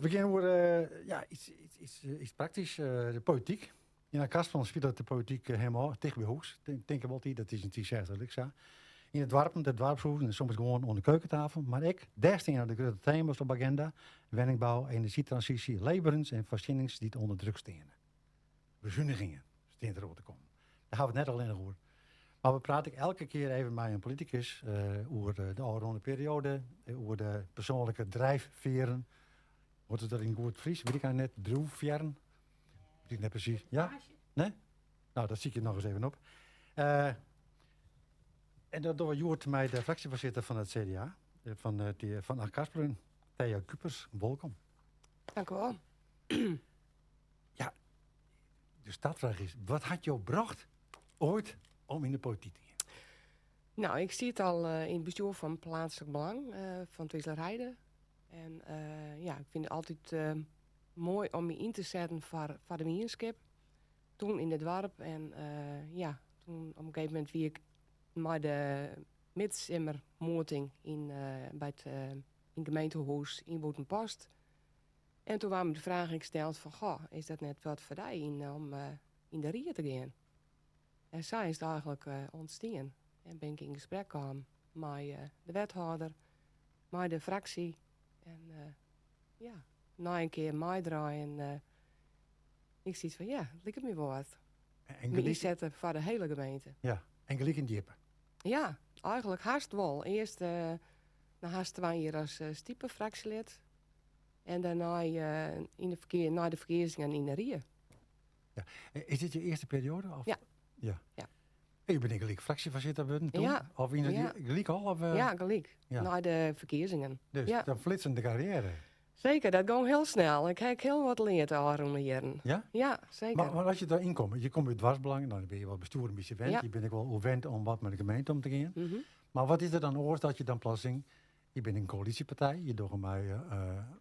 Goed, we geane oer ja, yts praktysk, de polityk. Yn Achtkarspelen spilet de polityk him ôf, ticht by hûs, tinke we altyd. Dat is yn 63 ek sa. Yn de doarpen, de doarpshûzen en soms gewoan oan de keukentafel. Mar ek dêr steane de grutte tema's op agenda. Wenningbou, enerzjytransysje, leefberens en foarsjennings dy't ûnder druk steane. Besunigingen stean der oan te kommen. Dêr hawwe we it net allinnich oer. Mar we prate ek elke kear even mei in politikus oer de ôfrûne perioade, oer de persoanlike drijfvearen. Wat is dat yn goed Frysk? Wit ik eigentlik net. Driuwfearren? Wit ik net presys. Ja? Nee? Nou, dat sykje ik noch ris even op. En dat dogge we hjoed mei de fraksjefoarsitter fan it CDA, fan Achtkarspelen, Thea Kupers. Wolkom. Dank u wel. Ja, de startfraach is, wat hat jo brocht oait om yn de polityk te gean? Nou, ik siet al yn it bestjoer fan Plaatselijk Belang fan Twizelerheide. En ja, ik fyn it altyd moai om my yn te setten foar de mienskip. Toen yn it doarp en ja, toen op in gegeven momint wie ik mei de midsimmermoeting yn, by it yn it gemeentehûs yn Bûtenpost. En toen waard my de fraach ek steld fan, goh, is dat net wat foar dy yn, om yn de rie te gean? En sa is it eigentlik ûntstien. En bin ik yn gesprek kaam mei de wethâlder, mei de fraksje. En ja, nei in kear meidraaien, ik siet fan ja, it liket my wol wat. En My gelyk, ynsette foar de hiele gemeente. Ja, en gelyk yn djippe. Ja, eigentlik hast wol. Earst nei hast twa jier as stipefraksjelid. En dêrnei yn de ferkear, nei de ferkiezingen yn de rie. Ja. Is dit je earste perioade? Of? Ja. Ja. Ja. En je binne gelyk fraksjefoarsitter wurden toen? Ja. Of yn it Ja. gelyk al? Of, Ja, gelyk. Ja. Nei de ferkiezingen. Dus Ja. dan flitsende karriêre. Seker, dat gong hiel snel. Ik ha ek hiel wat leard de ôfrûne jierren. Ja? Ja, seker. Mar as je deryn komme, je komme út doarpsbelang, dan binne je wat bestoer in bytsje wend. Ja. Je binne ek wol oerwend om wat mei de gemeente om te gean. Mhm. Mar wat is der dan oars dat je dan plotseling, je binne in koälysjepartij, je dogge mei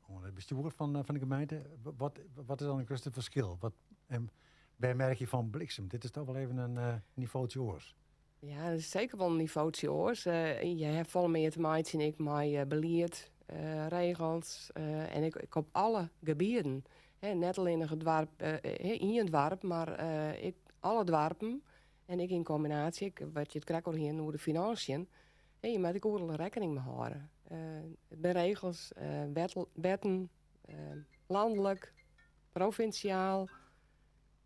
oan it bestjoer fan de gemeente. Wat is dan it grutste ferskil? En wêr merk je fan bliksem, dit is toch wol even in nivootje oars? Ja, dat is seker wol in nivootje oars. Je ha folle mear te meitsjen ek mei belied, regels en ek op alle gebieden. Hè, net allinnich it doarp, ien doarp, mar ek alle doarpen. En ek yn kombinaasje, ek wat je it krekt al hienen oer de finânsjen. Hè, je moatte ek oeral rekkening mei hâlde. It binne regels, wetten, lanlik, provinsjaal.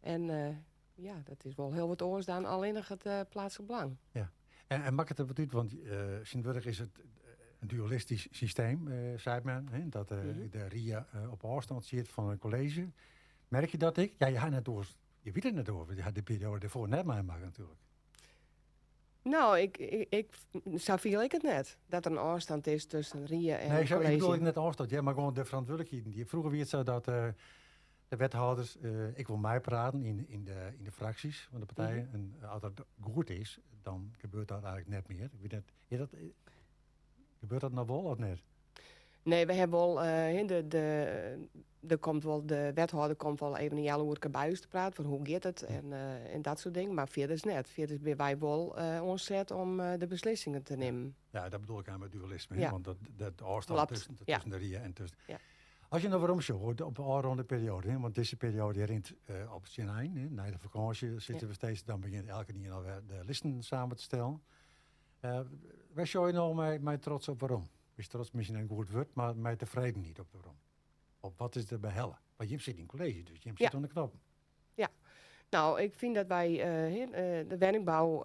En ja, dat is wol hiel wat oars dan allinnich it pleatslik belang. Ja, en makket it wat út, want tsjintwurdich is it in dualistysk systeem, seit men, hè, dat de rie op ôfstân sit fan it kolleezje. Merk je dat ek? Ja, je ha net oars, je witte it net oars, want je ha de perioade dêrfoar net meimakke natuerlik. Nou, sa fiel ik it net. Dat der in ôfstân is tusken rie en Nee, ik bedoel kolleezje. net ôfstân, ja, mar gewoan de ferantwurdlikheden. Froeger wie it sa dat de wethâlders ek wol meipraten yn de fraksjes fan de partijen. En as dat goed is, dan gebeurt dat eigentlik net mear. Ik wit net, is dat, gebeurt dat noch wol of net? Nee, we ha wol, de, der komt wol, de wethâlder komt wol even in healoerke by ús te praten fan hoe giet it en dat soart dingen, mar fierders net. Fierders binne wy wol oan set om de beslissingen te nimmen. Ja, dat bedoel ik eigentlik mei dualisme, Ja. want dat ôfstân tusken de rie en tusken. As je no werom sjogge op de ôfrûne perioade, hè, want dizze perioade rint op syn ein, hè, nei de fakânsje sitte we steeds, dan begjint elkenien alwer de listen samen te stellen. Wêr sjogge je no mei trots op werom? Is trots miskien in goed wurd, mar mei tefredenheid op werom? Op wat is der behelle? Want jim sitte yn kolleezje, dus jim sitte oan de knoppen. Ja, nou, ik fyn dat wy de wenningbou,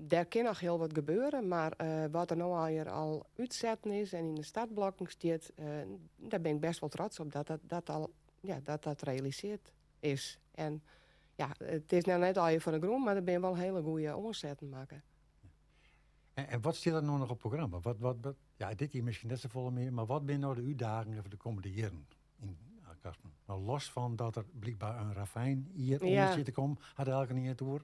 dêr kin noch hiel wat gebeure, mar wat der no allegear al útsetten is en yn de startblokken stiet, dêr bin ik best wol trots op dat dat, dat al, ja, dat dat realisearre is. En ja, it is noch net allegear fan de grûn, mar der binne wol hiele goede oansetten makke. En wat stiet der no noch op programma? Wat, ja, dit jier miskien net safolle mear, mar wat binne no de útdagingen foar de kommende jierren yn Achtkarspelen? Nou, los fan dat der blykber in ravyn hjir ûnder sit te kommen, hat elkenien it oer.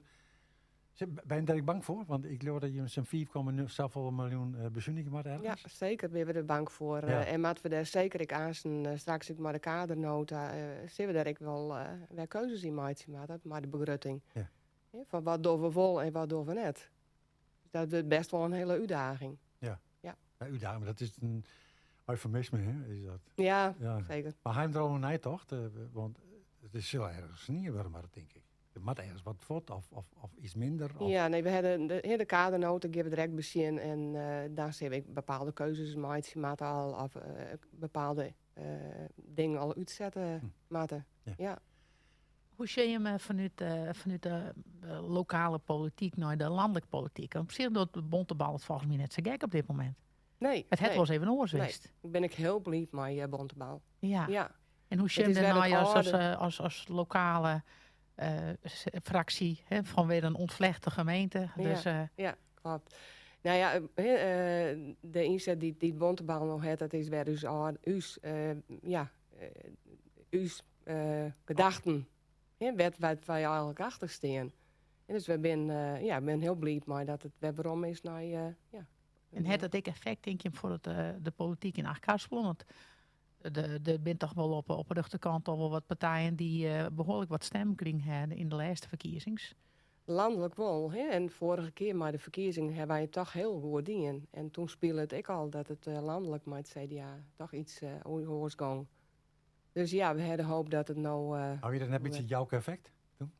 Ben je dêr ek bang foar? Want ik leau dat je sa'n 5,0 safolle miljoen besunigje moatte Ja, ergens. seker binne we der bang foar. En moatte we dêr seker ek aansten straks ek mei de kadernota, sille we dêr ek wol wer keuzes yn meitsje moatte mei de begrutting. Ja, fan wat dogge we wol en wat dogge we net. Dus dat wurdt best wol in hiele útdaging. Ja. Ja. Ja, útdaging, mar dat is in... Eufemisme, hè, is dat. Ja, ja. Zeker. Mar ha jim der al oer neitocht? Want it is sil ergens snien wurde moatte, tink ik. Der moat ergens wat fuort of iets minder. Of... Ja, nee, we hawwe de kadernota gean we direkt besjen en dan sille we ek bepaalde keuzes meitsje moatte al of bepaalde dingen al útsette moatte. Ja. Ja. Hoe sjoch je him fanút de lokale polityk nei de lanlike polityk? Want op sich docht de Bontebal it folgens my net sa gek op dit momint. Nee, It hat nee. wolris even oars Nee. west. Ik bin ek hiel bliid mei Bontebal. Ja. Ja. En hoe It sjoch is je wer dêrnei it âlde. as lokale fraksje, hè, fan wer in ûntflechte gemeente? Ja. Dus, Ja, klopt. Nou ja, de ynset dy't Bontebal no hat, dat is wer ús âld, ús, ja, ús gedachten. Hè, wêr't wy eigenlik achter stean. En dus wy binne, ja, bin hiel bliid mei dat it wer werom is nei, ja. En hat dat ek effekt, tink je, foar de polityk yn Achtkarspelen? Want der binne toch wol op de rjochterkant al wol wat partijen dy't behoarlik wat stemmen krigen hawwe yn de lêste ferkiezings. Lanlik wol. Hè? En foarige kear mei de ferkiezingen hawwe wy it toch hiel goed dien. En toen spile it ek al dat it lanlik mei it CDA toch iets oars gong. Dus ja, we hawwe de hoop dat it no, Hou je dat net in bytsje Jouke effekt? Toen?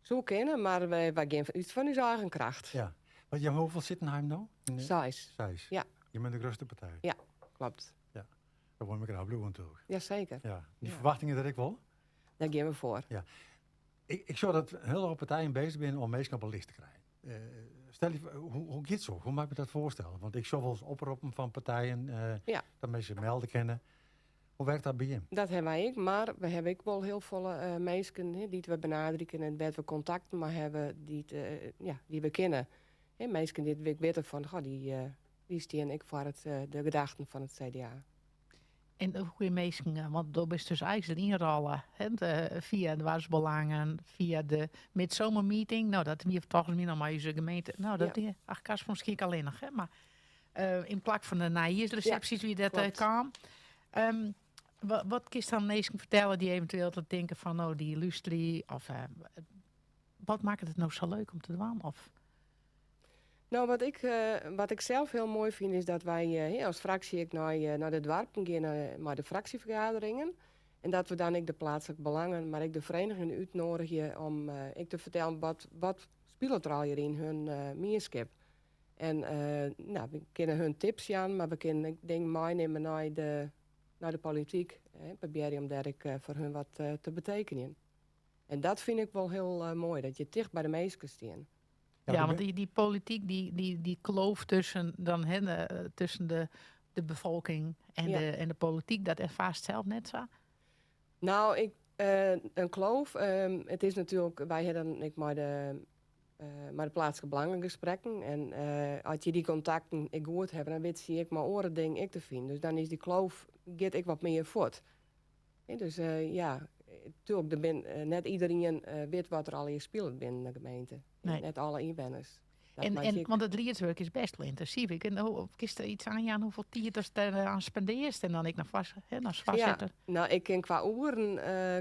Soe kinne, mar wy gean út fan ús eigen kracht. Ja. Want je, hoeveel sitten ha jim no? Seis. Seis. Ja. Je bent de grutste partij. Ja, klopt. Ja. Dat wol ik graach bliuwe natuerlik. Jazeker. Ja. Die Ja. ferwachtingen der ek wol? Dêr gean we foar. Ja. Ik sjoch dat hiel folle partijen beuzich binne om minsken op 'e list te krijen. Stel je, hoe giet so? Hoe moat ik my dat foarstelle? Want ik sjoch wolris oproppen fan partijen dat minsken melde kinne. Hoe wurket dat by jim? Dat hawwe wy ek, mar we hawwe ek wol hiel folle minsken, hè, dy't we benaderje kinne en wêr't we kontakten mei hawwe ja, dy't we kenne. Hè, minsken dy't we witte fan, goh, dy stean ek foar de gedachten fan it CDA. En hoe kinne minsken, want do bist dus eigenlik ynrolle, hè, fia de doarpsbelangen, fia de midzomermeeting. Nou, dat wie folgens my noch mei ús gemeente. Nou, dat wie Achtkarspelen miskien ek allinnich, hè, mar yn plak fan de nijjiersresepsjes wie dat kaam. Wat kinst dan minsken fertelle dy't eventueel te tinken fan, no, dy lústerje, of wat makket it no sa leuk om te dwaan? Of? Nou, wat ik sels hiel moai fyn is dat wy as fraksje ek nei de doarpen gean, mei de fraksjefergaderingen. En dat we dan ek de pleatslike belangen, mar ek de ferienigingen útnoadigje om ek te fertellen wat spilet der allegear yn hun mienskip. En nou, we kinne hun tips jaan, mar we kinne ek dingen meinimme nei de polityk. Hè, probearje om dêr ek foar hun wat te betekenjen. En dat fyn ik wol hiel moai, dat je ticht by de minsken stean. Ja, Ja, dat want ben dy polityk, dy kloof tussen, dan, hè, tussen de befolking en de polityk, dat erfaarst sels net sa? Nou, ik, in kloof, it is natuerlik, wy hawwe dan ek mei de pleatslike belangen gesprekken. En as je dy kontakten ek goed hawwe, dan witte se ek mei oare dingen ek te finen. Dus dan is dy kloof, giet ek wat mear fuort. Hè, dus ja, tuerlik, der bin, net iderien wit wat der allegear spilet binnen de gemeente. Nee. Net alle ynwenners. Dat moat je ek Want it riedswurk is bêst wol yntinsyf. Ik, en, hoe, kinst der yts oan jaan hoefolle tiid datst dêr oan spendearrest? En dan ek noch foars, hè, as foarsitter. Ja, nou, ik kin kwa oeren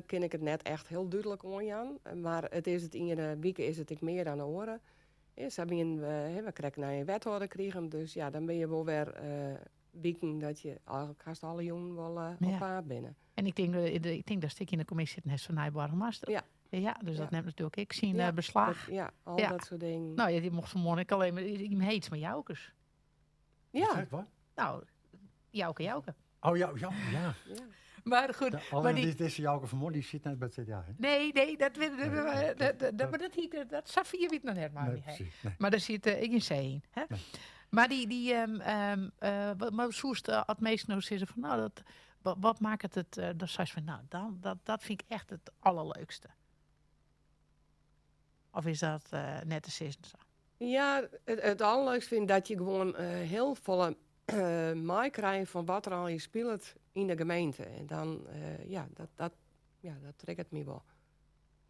kin ik it net echt hiel dúdlik oanjaan. Mar it is it iene wike is it ek mear dan de oare. Ja, sa wienen we, hè, we krekt nije wethâlder krigen. Dus ja, dan bin je wol wer wiken dat je eigenlik hast alle jûnen wol op paad binne. En ik tink dat stik yn de kommisje sitten hast fan nije boargemaster. Ja. Ja, dus dat nimt natuerlik ek syn, Ja, beslach. dat, ja, al dat soart dingen. Nou ja, dy mocht fanmoarn ek allinnich mar, dy heet mei Joukes. Ja. Zeg, wat? Nou, Jouke, Jouke. Oh ja, ja, ja. Ja. Maar goed, Ja, maar alleen die deze Jouke vanmorgen, die zit net bij het CDA, hè? Nee, nee, dat weet, dat, Nee, dat, nee, dat, dat, dat dat, maar dat hier, dat Safia weet nog net maar Nee, niet, hè. precies, nee. Maar daar zit ik in zee in, hè? Nee. Maar die, die, wat, maar soest, het meest nou zeggen van, nou, dat, wat, wat maakt het, het, dan zei ze van, nou, dan, dat, dat vind ik echt het allerleukste. Of is dat net de zin zo? Ja, het allerleukste vind ik dat je gewoon heel volle maai krijgt van wat er al je speelt in de gemeente. En dan, ja, dat, dat, ja, dat triggert me wel.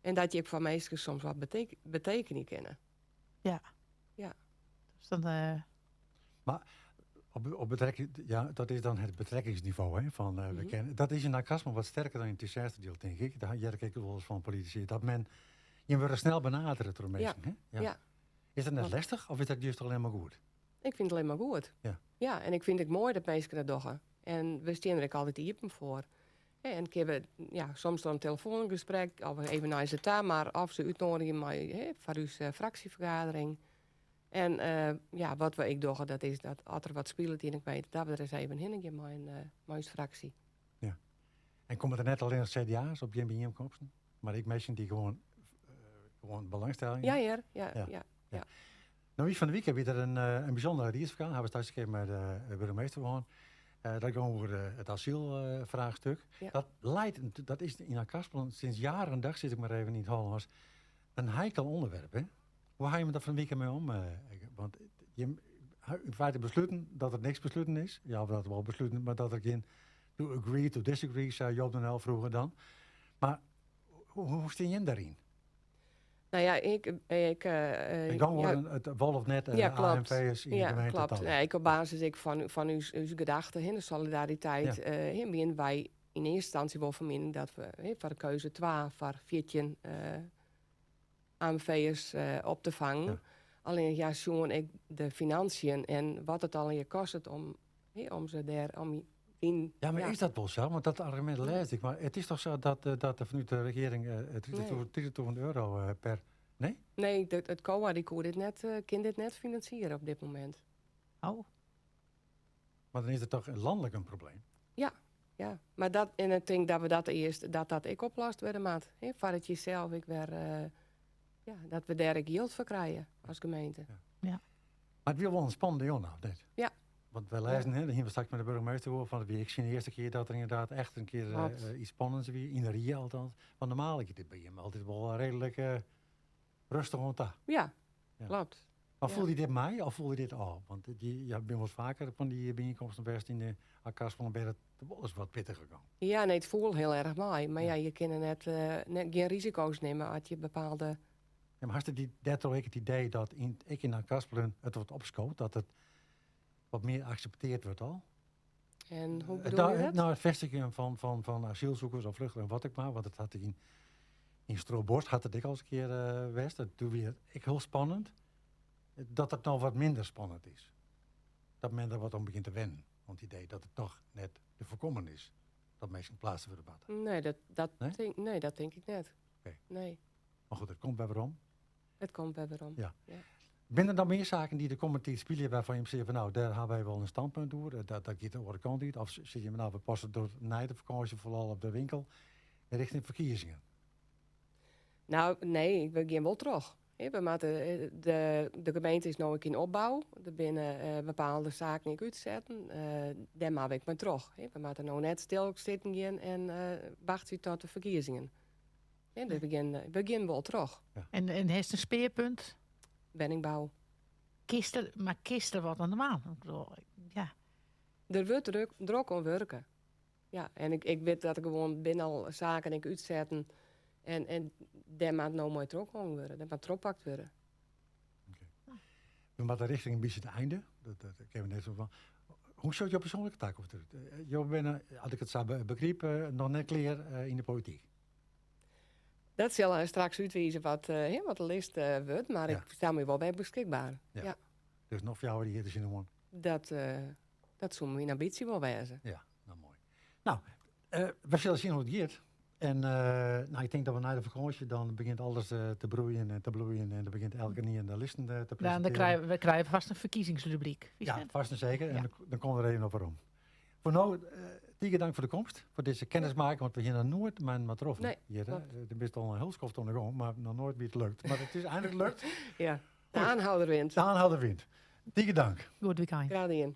En dat je van mensen soms wat betekenen kennen. Ja. Ja. Dus dan Maar op betrekking, ja, dat is dan het betrekkingsniveau, hè, van we kennen, dat is in Achtkarspelen wat sterker dan in het eerste deel, denk ik. Daar heb ik wel eens van politici. Dat men, je wordt snel benaderd door mensen, hè? Ja. Is dat net lestich of is dat juist alleen maar goed? Ik vind het alleen maar goed. Ja, en ik vind het mooi dat mensen dat doen. En we stean der ek altyd iepen foar. En kinne we ja, soms dan in telefoangesprek of even nei se ta, mar of se útnoadigje mei, hè, foar ús fraksjefergadering. En ja, wat we ek dogge, dat is dat as der wat spilet yn de gemeente, dat we der ris even hinne gean mei, in, mei ús fraksje. Ja. En komme der net allinnich CDA's op jim byienkomsten, mar ek minsken dy't gewoan, gewoan belangstelling Ja, hear. Ja, ja. ja. ja. No, wie fan de wike wie der in, in bysûndere riedsfergadering. Hawwe we straks even mei de burgemeester hân. Dat gie oer it asylfraachstik. Ja. Dat leit, dat is yn Achtkarspelen sinds jaar en dag, sis ik mar even yn it Hollânsk, in heikel ûnderwerp. Hè? Hoe ha je dat fan de wike mei om? Want jim ha yn feite besluten dat der niks besluten is. Ja, of dat wol besluten, mar dat der gjin to agree to disagree, sei Joop den Uyl froeger dan. Mar hoe, hoe stean jim dêryn? Nou ja, ik... ik Ik dan ja, it wol of net ja, klopt. AMV'ers yn de Ja, gemeente klopt. talitte. Nee, ik op basis ek fan, fan ús, ús gedachte, hè, de solidariteit, Ja. hè, wiene wy yn earste ynstânsje wol fan miening dat we hè, foar de keuze 2 foar 14 AMV'ers op te fangen. Ja. Allinnich ja, sjoen ek de financiën en wat it allegear kostet om, hè, om se dêr om yn, Ja, mar ja. is dat wol sa? Want dat argumint lês ik. Mar it is toch sa dat, dat der fanút de regearing 30.000 euro per. Nee? Nee, it COA dy koe dit net, kin dit net finansiere op dit momint. Oh. Mar dan is it toch lanlik in probleem? Ja, ja. Mar dat, en ik tink dat we dat earst, dat dat ek oplost wurde moat. Hè, foardat je sels ek wer, ja, dat we dêr ek jild foar krije as gemeente. Ja. Ja. Mar it wie wol in spannende jûn, of net? Ja. Want wy lêzen, hè, dêr hiene we straks mei de burgemeester oer, fan it wie ek syn earste kear dat der ynderdaad echt in kear yts spannends wie, yn de rie althans. Want normaal giet dit by jim altyd wol reedlik rêstich oan ta. Ja, Ja. klopt. Mar Ja. foel dy dit mei of foel dy dit ôf? Want dy, ja, binne wolris faker fan dy byienkomsten west yn de Achtkarspelen, wêr't it wolris wat pittiger gie. Ja, nee, it foel hiel erch mei. Mar Ja. ja, je kinne net, net gjin risiko's nimme as je bepaalde... Ja, mar hast dy, dêrtroch ek it idee dat yn, ek yn Achtkarspelen it wat opskoot, dat it wat mear akseptearre wurdt al? En hoe bedoel je dat? Nou, it fêstigjen fan asylsikers of flechtlingen, wat ek mar. Want it hat yn, yn Strobos hat it ek al ris in kear west. Dat doe wie it ek hiel spannend. Dat it no wat minder spannend is. Dat men der wat oan begjint te wennen. Want it idee dat it toch net te foarkommen is. Dat minsken pleatst wurde moatte. Nee, dat, dat Nee? tink, nee, dat tink ik net. Oké. Nee. Mar goed, it komt wer werom. It komt wer werom. Ja. Ja. Binne der dan mear saken dy't de kommende tiid spylje wêrfan't jim sizze fan no, dêr ha wy wol in standpunt oer, dat, dat giet de oare kant út? Of sizze jim no, we passe troch nei de fakânsje foaral op de winkel rjochting ferkiezingen? Nou, nee, we gean wol troch. Hè, we moatte, de, de gemeente is no ek yn opbou. Der binne bepaalde saken ek útsetten. Dêr moatte we ek mei troch. Hè. We moatte no net stil sitten gean en wachtsje tot de ferkiezingen. Hè, dus we gean wol troch. Ja. En hast in spearpunt? Wenningbou. Kinst der, mar kinst der wat oan dwaan? Ik bedoel, ja. Der wurdt drok, drok oan wurke. Ja, en ik, ik wit dat der gewoan binne al saken ek útsetten. En, en dêr moat no mei trochgongen wurde. Dêr moat trochpakt wurde. We moatte rjochting in bytsje it ein. Dat, dat kinne we net sa fan. Hoe sjocht jo persoanlike takomst derút? Jo binne, as ik it sa begryp, noch net klear yn de polityk. Dat sil straks útwize wat, hè, wat de list wurdt, mar Ja. ik stel my wol wer beskikber. Ja. Ja. Dus noch 4 jier te sjen oan. Dat, dat soe myn ambysje wol wêze. Ja, no moai. No, we sille sjen hoe't it giet. En no, ik tink dat we nei de fakânsje dan begjint alles te broeien en te bloeien en dan begjint elkenien de listen te Ja, en dan presintearjen. krije we krije fêst in ferkiezingsrubryk. Witst Ja, net? fêst en seker. En Ja. dan, dan komme we der even op werom. Foar no, tige tank foar de komst, foar dizze kennismakking, want we hiene noch noait mei inoar troffen. Nee, Hjir, hè. klopt. Do bist al in hiel skoft oan de gong, mar noch noait wie it lukt. Mar it is einlik lukt. Ja, de Goed. aanhouder wint. De aanhouder wint. Tige tank. Goed weekend. Graach dien.